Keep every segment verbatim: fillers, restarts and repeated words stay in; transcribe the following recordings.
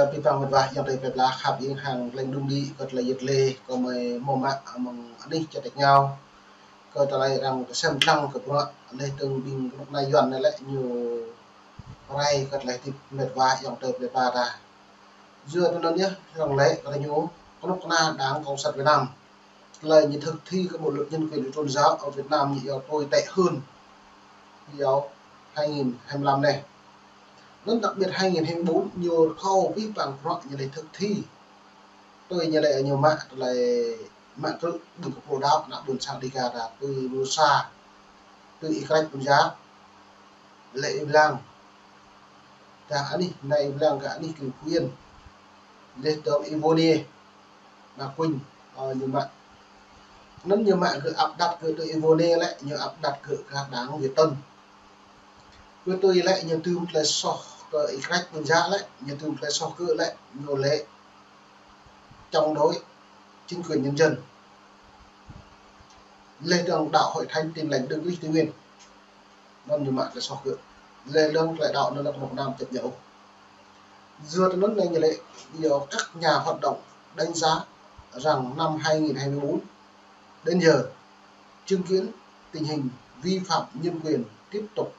Abih bang mĕt wa ayŏng adơi plơi pla khăp ing hăng leng đung đĭ kơ tơlơi yet lê kơ mơi mơ̆ mă amăng anih čơtĕk ñao. Kơ tơlơi arăng tơsem dlăng kơ bruă leh dơ̆ng ƀing kơnuk kơna Yuan anai lĕ ñu rai kơ tơlơi hơdip mĕt wa ayŏng adơi plơi pla ta. Yua anŭn yơh arăng lĕ kơ ñu kơnuk kơna Đảng Cộng sản Việt Nam. Tơlơi ñu thực thi kơ bộ luật nhân quyền tôn giáo ở Việt Nam ñu yua tồi tệ hơn. Ñu yua hai nghìn hai mươi lăm anai. Anŭn đặc biệt hai nghìn hai mươi bốn ñu thâo abih bang bruă ñu lĕ thực thi. Tui ñu lĕ ñu mă tơlơi mă krư̆ ƀing kơ pô đaŏ ană ƀôn sang Dega ta tui Mơnusa, tui Y Krĕč Buôn Yă, lĕ Y Blang. Tah anih anai Y Blang kơ anih kơ Phú Yên. Leh dơ̆ng Y Vô Niê, ană Kuñ, ơ, ñu mă. Anŭn ñu mă gơ̆ áp đặt gơ̆ tui Y Vô Niê lĕ, ñu áp đặt gơ̆ kơ Đảng Việt Tân. Kơ tui lĕ ñu tŭm tơlơi soh kơ Y Krĕč Buôn Yă lĕ, ñu tŭm tơlơi soh gơ̆ lĕ, ñu lĕ chống đối chính quyền nhân dân. Leh dơ̆ng đạo Hội Thánh Tin Lành Đấng Christ Tây Nguyên. Anŭn ñu mă tơlơi soh gơ̆. Leh dơ̆ng tơlơi đaŏ anŭn lĕ kơnuk kơna ƀu tŭ ñu. Yua anŭn anai ñu lĕ, yua các nhà hoạt động đánh giá rằng năm hai nghìn hai mươi bốn đến giờ chứng kiến tình hình vi phạm nhân quyền tiếp tục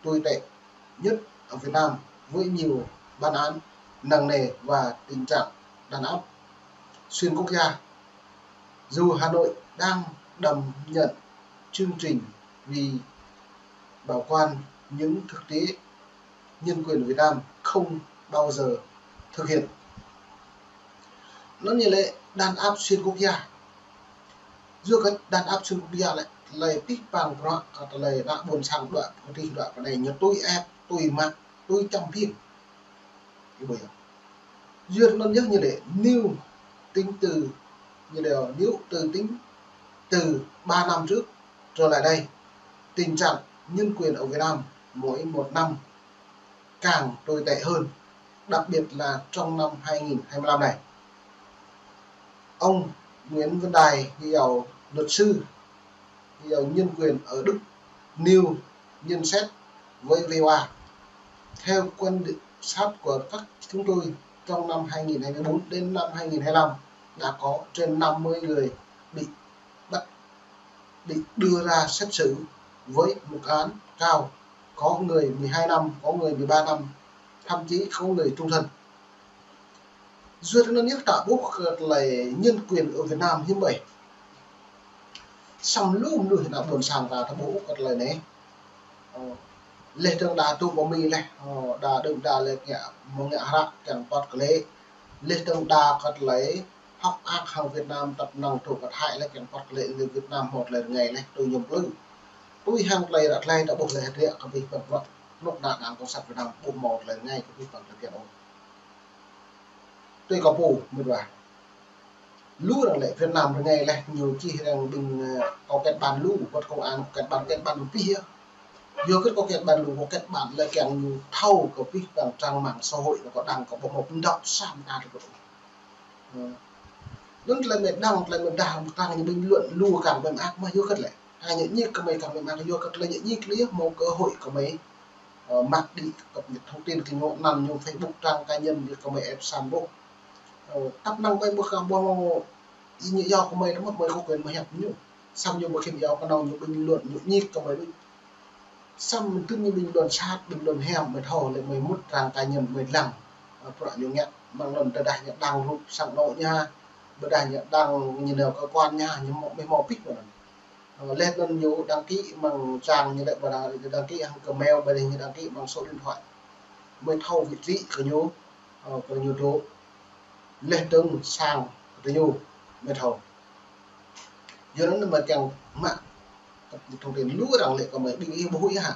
tồi tệ nhất ở Việt Nam với nhiều bản án nặng nề và tình trạng đàn áp xuyên quốc gia. Dù Hà Nội đang đảm nhận chương trình vì bảo quan, những thực tế nhân quyền Việt Nam không bao giờ thực hiện. Anŭn ñu lĕ đàn áp xuyên quốc gia. Yua kơ đàn áp xuyên quốc gia lĕ, lĕ abih bang bruă kơ tơlơi ană ƀôn sang đuaĭ pơ tih đuaĭ pơ anai ñu tui ĕp, tui mă, tui čăm phiêng. Ih ƀuh yơh. Yua anŭn yơh ñu lĕ nếu tính từ, ñu lĕ nếu từ tính từ ba năm trước trở lại đây, tình trạng nhân quyền ở Việt Nam mỗi một năm càng tồi tệ hơn, đặc biệt là trong năm hai nghìn hai mươi lăm này. Ông Nguyễn Văn Đài, người giàu luật sư, người giàu nhân quyền ở Đức, nêu nhận xét với V O A. Theo quan điểm sát của các chúng tôi, trong năm hai nghìn hai mươi bốn đến năm hai nghìn hai mươi lăm đã có trên năm mươi người bị bắt, bị đưa ra xét xử với mức án cao, có người mười hai năm, có người mười ba năm, thậm chí có người chung thân. Yua anŭn yơh ta ƀuh kơ tơlơi nhân quyền ở Việt Nam hiư̆m pă. Samơ̆ lu mơnuih ană ƀôn sang ta, ta ƀuh kơ tơlơi anai. Ơ, leh dơ̆ng đa tŭ pơ Mi leh, ơ, đa đơ̆ng đa lĕ ngă, mơ̆ ngă hră kiăng pơ̆t kơ lĕ. Leh dơ̆ng đa kơ tơlơi hŏk ăk hăng Việt Nam tăp năng tŭ pơ Thái lĕ kiăng pơ̆t kơ lĕ, lĕ Việt Nam hmâo tơlơi rơngai leh tui ñu plư. Tui hăng tơlơi ră tơlơi ta ƀuh leh hơdră kơ abih bang bruă kơnuk kơna Đảng Cộng sản Việt Nam ƀu hmâo tơlơi rơngai kơ abih bang tơlơi kiăng ôh. Tui kâo pô, mĕt wa. Lu arăng lĕ Việt Nam rơngai leh ñu čih arăng ƀing, ơ, kâo kết bạn lu, wơ̆t công an kết bạn, kết bạn lu pih yơh. Yua kơ kâo kết bạn lu, kâo kết bạn lĕ kiăng ñu thâo kơ abih bang trang mạng xã hội, kâo đăng kâo ƀu hmâo pơđŏk sa mơta tơ kâo. Ơ. Anŭn tơlơi mơi đăng, tơlơi mơi dah, trang ñu bình luận lu kang mơi mơak mơ̆ yua kơ lĕ. Hai ñu ñik kơ mơi kang mơi mơak yua kơ tơlơi ñu ñik lĕ hmâo cơ hội kơ mơi, ơ, mă đĭ cập nhật thông tin kơ ñu, anăn ñu Facebook trang cá nhân kơ mơi ĕp sam ƀuh. Ơ, tăp năng mơi ƀuh kang ƀuh hmâo, ih ñu yua kơ mơi tơmơ̆ mơi có quyền mơi hiăp ñu. Samơ̆ ñu ƀu khĭn yua kơ anŭn ñu bình luận, ñu ñik kơ mơi đôč. Samơ̆ tơl ñu bình luận sat, bình luận hiam, mơi thâo lĕ mơi mŭt trang cá nhân mơi lăng. Ơ, bruă ñu ngă, mơ̆ng anŭn tơdah ñu đăng rup sang anŏ ñu, ƀôdah ñu đăng ñu nao cơ quan ñu, ñu hmâo, mơi hmâo pih mơ̆n. Ơ, leh anŭn ñu đăng ký mơ̆ng trang ñu lĕ ƀôdah đăng ký hăng Gmail, ƀôdah ñu đăng ký mơ̆ng số điện thoại. Mơi thâo vị trí kơ ñu, ơ, kơ ñu dŏ. Leh dơ̆ng sang kơ ñu, mơi thâo. Yua anŭn mơi kiăng mă thông tin lu arăng lĕ kơ mơi ƀing ih ƀu huĭ hă.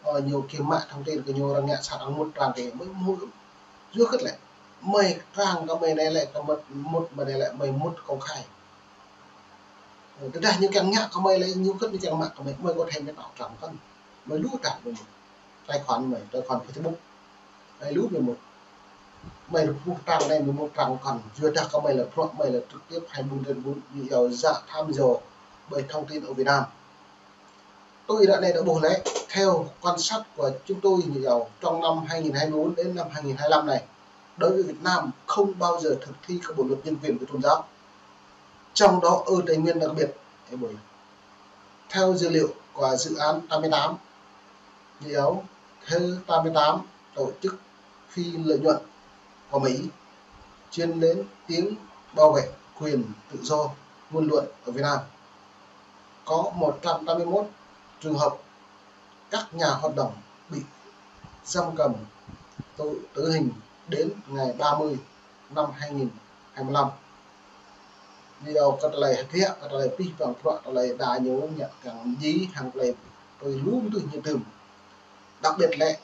Ơ, ñu kiăng mă thông tin kơ ñu arăng ngă sat arăng mŭt trang kơ mơi ƀu huĭ. Yua kơ lĕ mơi trang kơ mơi anai lĕ kơ mŭt, mŭt mơi anai lĕ mơi mŭt công khai. Ơ, tơdah ñu kiăng ngă kơ mơi lĕ ñu kơ ñu kiăng mă kơ mơi, mơi có thể mơi tạo trang kơ̆n. Mơi lu trang mơi mŭt. Tài khoản mơi, tài khoản Facebook. Mơi lu mơi mŭt. Mơi lu trang anai mơi mŭt trang kơ̆n. Yua dah kơ mơi lĕ bruă mơi lĕ trực tiếp hai mươi bốn trên hai mươi bốn, ñu yua giả thăm dò bởi thông tin ở Việt Nam. Tui ră anai ta ƀuh lĕ, theo quan sát của chúng tôi, ñu yua trong năm hai nghìn hai mươi bốn đến năm hai nghìn hai mươi lăm này, đối với Việt Nam không bao giờ thực thi các bộ luật nhân quyền về tôn giáo, trong đó ở Tây Nguyên đặc biệt. Ê, bối. Theo dữ liệu của dự án tám mươi tám, dự án thứ tám mươi tám, tổ chức phi lợi nhuận của Mỹ chuyên lên tiếng bảo vệ quyền tự do ngôn luận ở Việt Nam, có một trăm tám mươi mốt trường hợp các nhà hoạt động bị giam cầm, tù, tử hình đến ngày ba mươi năm hai nghìn hai mươi lăm. Ñu yua kơ tơlơi hơdră, kơ tơlơi pih pang prăk, tơlơi đa ñu ngă kiăng djai hăng tơlơi tui lu mơnuih ñu tơm. Đặc biệt lĕ,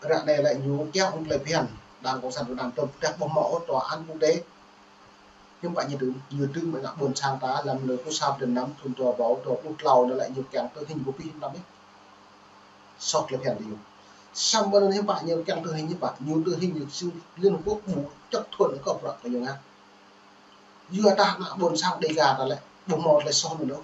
ră anai lĕ ñu kiăng tơlơi phiăn, Đảng Cộng sản Việt Nam tơm, dah ƀu hmâo tòa án quốc tế. Hiư̆m pă ñu tơm, ñu tơm mơ̆ng ană ƀôn sang ta lăm lơ pluh sa bơyan năm thun dua rơbâo dua pluh klâo anŭn lĕ ñu kiăng tử hình ƀu pih năm ih. Soh tơlơi phiăn tơ ñu. Samơ̆ anŭn hiư̆m pă ñu kiăng tử hình hiư̆m pă, ñu tử hình ñu sư Liên Hợp Quốc ƀu chấp thuận kơ prăk kơ ñu ngă. Yua dah ană ƀôn sang Đêga ta lĕ, ƀu hmâo tơlơi soh anŭn ôh.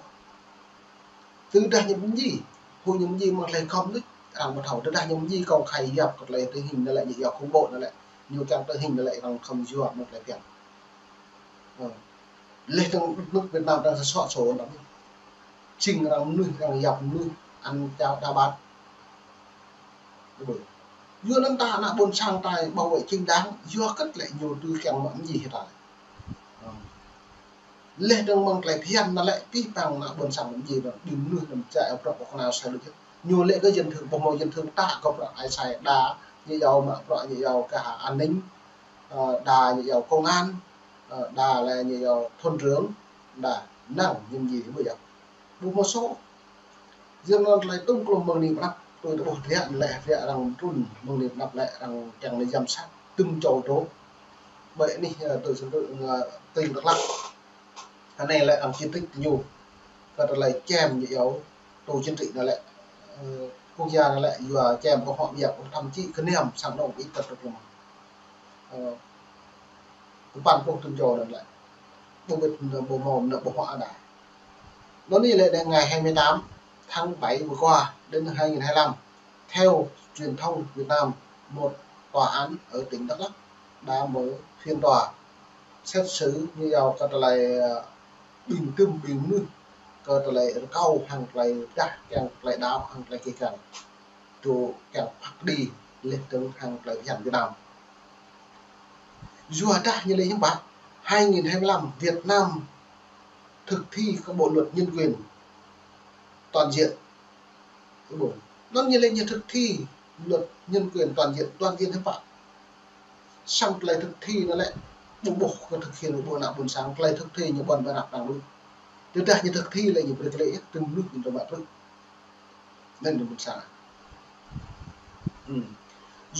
Tơdah ñu ƀu djai, hui ñu ƀu djai mơ̆ng tơlơi khŏm đôč, arăng ƀu thâo. Tơdah ñu ƀu djai công khai yap kơ tơlơi tử hình anŭn lĕ, ñu yua khủng bố anŭn lĕ, ñu kiăng tử hình anŭn lĕ, arăng khŏm yua mơ̆ng tơlơi phiăn. Ơ. Leh dơ̆ng nước Việt Nam arăng sa sŏ sô anŭn. Jing arăng mơnuih, arăng yap mơnuih, ăn čar đa ƀat. Yua anŭn ta ană ƀôn sang ta bảo vệ chính đáng, yua kơ tơlơi ñu tui kiăng mă mơ̆ng djai hĭ ta. Ơ. Leh dơ̆ng mơ̆ng tơlơi phiăn anŭn lĕ pih pang ană ƀôn sang mă mơ̆ng djai anŭn, ƀing mơnuih anŭn čai ƀrŏk ƀơ̆k nao sai lŭ jĕ. Ñu lĕ kơ dân thường, ƀu hmâo dân thường ta kơ prăk ai sai đa, ñu yua mă prăk ñu yua kơ hă an ninh, ơ, đa ñu yua công an, ơ, đa lĕ ñu yua thôn trưởng, đa năng ñu djai ƀu yap. Ƀu hmâo soh. Yua anŭn tơlơi tŭm klŏm mơ̆ng anai pơ anăp, tui tơƀuh hơdră lĕ hơdră arăng trŭn mơ̆ng anai pơ anăp lĕ arăng kiăng lĕ giám sát từng châu đô. Ƀơi anih, ơ, tui sơ̆ tui, ơ, tỉnh Đắk Lắk. Anai lĕ arăng chỉ trích ñu. Kơ tơlơi čem ñu yua tù chính trị anŭn lĕ, ơ, quốc gia anŭn lĕ yua čem kơ họ yap thậm chí kơ niam sang anŭn ih kơ tơ̆ klŏm. Ơ, kơ păn pluh tơm čô anŭn lĕ. Ƀu ƀĭt anŭn ƀu hmâo anŭn ƀu hmâo ada. Anŭn anai lĕ đến ngày hai mươi tám tháng bảy vừa qua đến hai nghìn hai mươi lăm, theo truyền thông Việt Nam, một tòa án ở tỉnh Đắk Lắk đã mở phiên tòa xét xử ñu yua kơ tơlơi, ơ, ƀing tơm ƀing mơnuih kơ tơlơi rơkâo hăng tơlơi pơdah kiăng tơlơi đaŏ hăng tơlơi kih kiăng. Tui kiăng phat kơđi leh dơ̆ng hăng tơlơi phiăn Việt Nam. Yua dah ñu lĕ hiư̆m pă, hai nghìn hai mươi lăm Việt Nam thực thi các bộ luật nhân quyền toàn diện. Ơ, ƀuh. Anŭn ñu lĕ ñu thực thi luật nhân quyền toàn diện, toàn diện hiư̆m pă. Samơ̆ tơlơi thực thi anŭn lĕ ƀu ƀuh kơ thực thi anŭn ƀuh ană ƀôn sang, tơlơi thực thi ñu ƀuăn ƀơi anăp arăng đôč. Tơdah ñu thực thi lĕ ñu brơi kơ lĕ yơh, tơm lu ñu tơm ƀă brơi. Anŭn ñu ƀôn sang. Ư.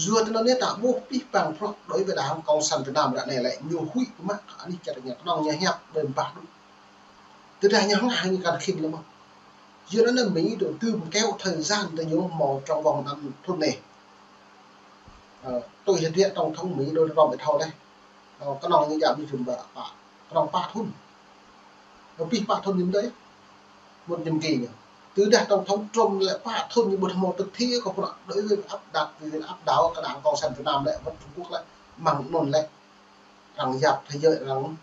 Yua tui anŭn anai ta ƀuh pih pang prăk đối với Đảng Cộng sản Việt Nam ră anai lĕ ñu huĭ mă kơ anih čar ñu tơnŏng ñu hiăp ƀơi ƀah đôč. Tơdah ñu hăng hăng ñu kăn khĭn lĕ mơ̆n. Yua anŭn anai Mỹ đầu tư một kéo thời gian tơ ñu hmâo trong vòng năm thun anai. Ơ, tui hơdră tổng thống Mỹ Donald Trump ih thâo leh. Ơ, kơnơ̆ng ñu djă̱ ƀing Trump ƀă pă, kơnơ̆ng pă thun. Ơ, pih pă thun ñu mơ̆n đơi. Một nhiệm kỳ ñu. Tơdah tổng thống Trump lĕ pă thun ñu ƀu hmâo thực thi kơ prăk đối với áp đặt, áp đảo kơ Đảng Cộng sản Việt Nam lĕ, wơ̆t Trung Quốc lĕ, mơ̆ng anŭn lĕ. Arăng yap thế giới arăng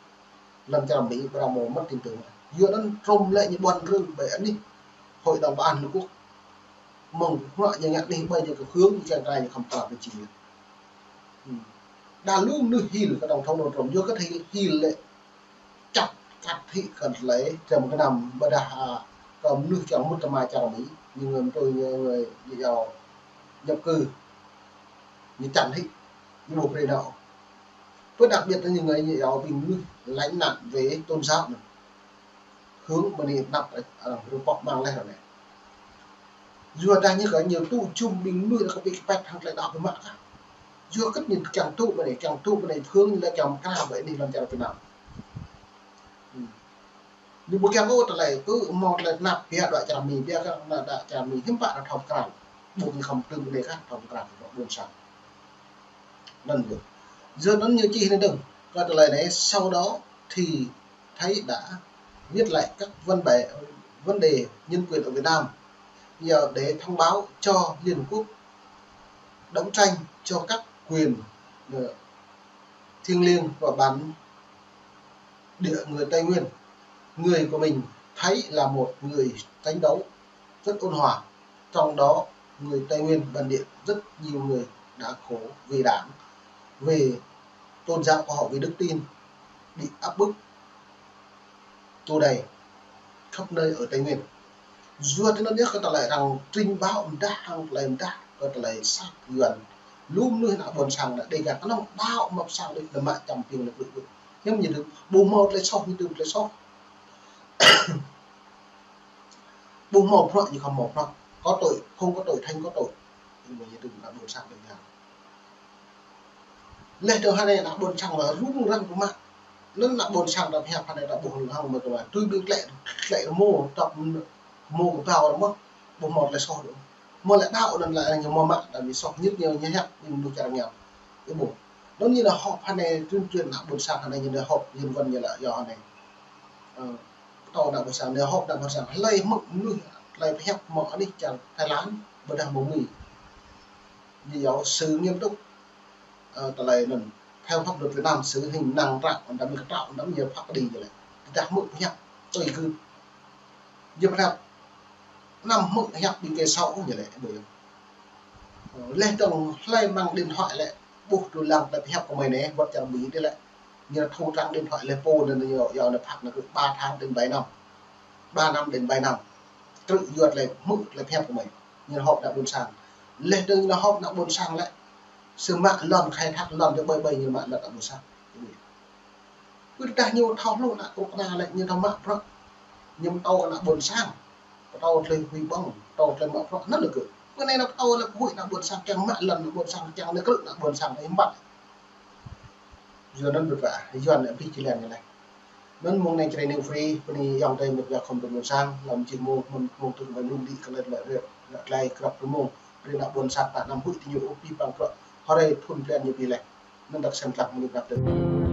lăm čar Mỹ ƀu hmâo mất tin tưởng. Yua anŭn Trump lĕ ñu ƀuăn rơ̆ng ƀơi anih Hội đồng Bảo an Liên Hợp Quốc. Mơ̆ng hră ñu ngă anih ƀơi ñu kơ khương ñu kiăng kơ ñu khŏm tơlơi pơjing. Ư. Đa lu mơnuih hil kơ tổng thống Donald Trump, yua kơ hil, hil lĕ čăp kăt hĭ kơ tơlơi, čăm kơnăm ƀơdah, ơ, kơ mơnuih kiăng mŭt tơma čar Mỹ, ñu ngơ̆m tui ñu, ñu, ñu yua nhập cư, ñu čăn hĭ, ñu ƀu brơi nao. Với đặc biệt là những người, ñu yua ƀing mơnuih lánh nạn về tôn giáo anŭn. Khương ƀơi anai năp, ơ, report ƀang leh ră anai. Yua dah ñu kơ ñu tŭ jum ƀing mơnuih kơ ƀĭ kơpet hăng tơlơi đaŏ ƀu mă kah. Yua kơ ñu kiăng tŭ ƀơi anai, kiăng tŭ ƀơi anai, khương lĕ kiăng kra ƀơi anih lăm čar Việt Nam. Ư. Ñu ƀu kiăng ôh tơlơi, kơ hmâo tơlơi năp biă đuaĭ čar Mi, biă kơ năp đuaĭ čar Mi, hiư̆m pă arăng thâo pơkra. Ƀu ñu khŏm tơm ƀơi anai kah, thâo pơkra kơ ƀôn sang. Anŭn yơh. Yua anŭn ñu čih anai dơ̆ng. Kơ tơlơi anai, sau đó thì thấy đã viết lại các văn bản, vấn đề nhân quyền ở Việt Nam, nhờ để thông báo cho Liên Hợp Quốc đấu tranh cho các quyền, ờ, thiêng liêng của bản địa người Tây Nguyên. Người của mình thấy là một người tranh đấu rất ôn hòa. Trong đó, người Tây Nguyên bản địa rất nhiều người đã khổ vì Đảng, vì tôn giáo của họ, vì đức tin bị áp bức, tù đày khắp nơi ở Tây Nguyên. Yua tui anŭn yơh kơ tơlơi arăng trình báo mơdah, hăng tơlơi mơdah, kơ tơlơi sat yuan. Lu mơnuih ană ƀôn sang anai Dega kơnơ̆ng đaŏ mơ̆ng sang đôč, nao mă čăm ƀing anai kơ kơ. Hiư̆m ñu đưm, ƀu hmâo tơlơi soh, ñu đưm tơlơi soh. Ƀu hmâo bruă, ñu khŏm hmâo bruă. Có tội, không có tội, thành có tội. Ñu đưm ană ƀôn sang Dega. Laih dơ̆ng hơnai ană ƀôn sang lĕ rŭng răng kơ mă. Anŭn ană ƀôn sang ta pơhiăp hơnai ta ƀuh hăng mơ̆ kơ mă. Tui ƀing klĕ, klĕ rơmô, tŏk rơmô kơƀao rơmô. Ƀu hmâo tơlơi soh đôč. Hmâo lĕ đaŏ anŭn lĕ ñu hmâo mă, ta ƀu soh ñit ñu, ñu hiăp, ñu mơnuih čar rơngiao. Ih ƀuh. Anŭn ñu nao họp hơnai, tuyên truyền ană ƀôn sang hơnai ñu nao họp, nhân dân ñu lĕ yua hơnai. Ơ, pơtô ană ƀôn sang, nao họp ană ƀôn sang. Hlơi hmư̆ mơnuih, hlơi pơhiăp hmâo anih čar Thái Lan, ƀôdah hmâo Mi. Ñu yua sự nghiêm túc, ơ, tơlơi anŭn. Theo pháp luật Việt Nam, sự hình năng trảo, anăm kơtrâo, anăm ñu phạt đi ñu lĕ. Tơdah hmư̆ pơhiăp, tui gưt. Ñu pơhiăp, anăm hmư̆ pơhiăp ƀing kơ sâu ñu lĕ, ƀu yơh. Ơ, laih dơ̆ng hlơi mơ̆ng điện thoại lĕ, ƀuh tơlơi lăng tơlơi pơhiăp kơ mơi anai, wơ̆t čar Mi tih lĕ. Ñu thu trang điện thoại lĕ pô anŭn ñu, yua anŭn phạt anŭn kơ ba tháng đến bảy năm. Ba năm đến bảy năm. Krư̆ yua tơlơi hmư̆ tơlơi pơhiăp kơ mơi. Ñu họp ană ƀôn sang. Laih dơ̆ng ñu họp ană ƀôn sang lĕ. Sư̆ mă lŏn khai thác lŏn tơ ƀơi ƀơi ñu mă lŏn ană ƀôn sang. Ƀu tơdah ñu thâo hluh ană kơnuk kơna lĕ ñu thâo mă bruă. Ñu pơtô ană ƀôn sang. Pơtô tơlơi huĭ ƀơ̆ng, pơtô tơlơi mă bruă. Anŭn lĕ kơ. Pơ anai ană pơtô lĕ huĭ ană ƀôn sang kiăng mă lŏn ană ƀôn sang kiăng nao krư̆ ană ƀôn sang anai hiư̆m pă. Yua anŭn ƀu pă, yua anŭn abih jơlan ñu lĕ. Anŭn mơ̆ng anai Jrai New Free, bơni ayŏng adơi met wa khŏm tơm ƀôn sang, lăm jih mông, mơ̆ng, mơ̆ng tŭ kơ mơi lŭm đĭ kơ lĕ lĕ rĕ, lĕ tơlơi krăp tơmông, brơi ană ƀôn sang ta anăm huĭ tơ ñu ôh, abih bang bruă, hơrơi thŭn blan ñu abih laih. Anŭn đah sem tlah mơnuih krăp tơm.